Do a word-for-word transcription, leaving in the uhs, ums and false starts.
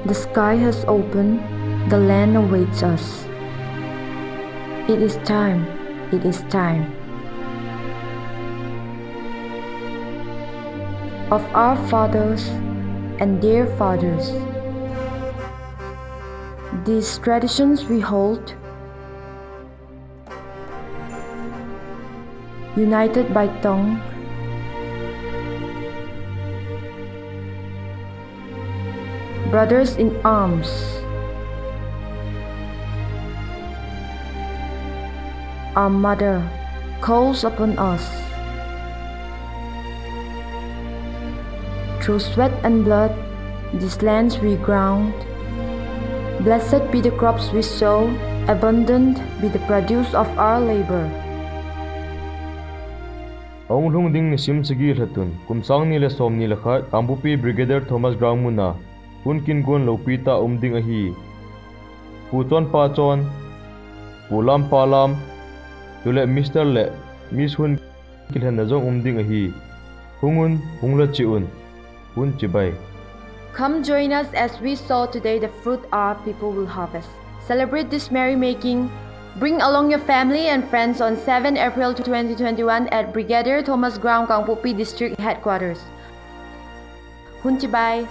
The sky has opened, the land awaits us. It is time, it is time. Of our fathers and their fathers. These traditions we hold, united by tongue, brothers in arms. Our mother calls upon us. Through sweat and blood, these lands we ground. Blessed be the crops we sow, abundant be the produce of our labor. Ahung lhung ding nisim sagi lhatun, kum sang ni le som ni le khat, Kangpokpi Brigadier Thomas Ground muna, hun kin gon lopi tah um ding ahi. Pu chon pa chon, pu lam pa lam, chule Mister le Miss hun kilhenna jong um ding ahi. Hung un, hung la cheh un. Hun chibai. Come join us as we sow today the fruit our people will harvest. Celebrate this merrymaking. Bring along your family and friends on seven April twenty twenty-one at Brigadier Thomas Ground, Kangpokpi District Headquarters. Hun chibai.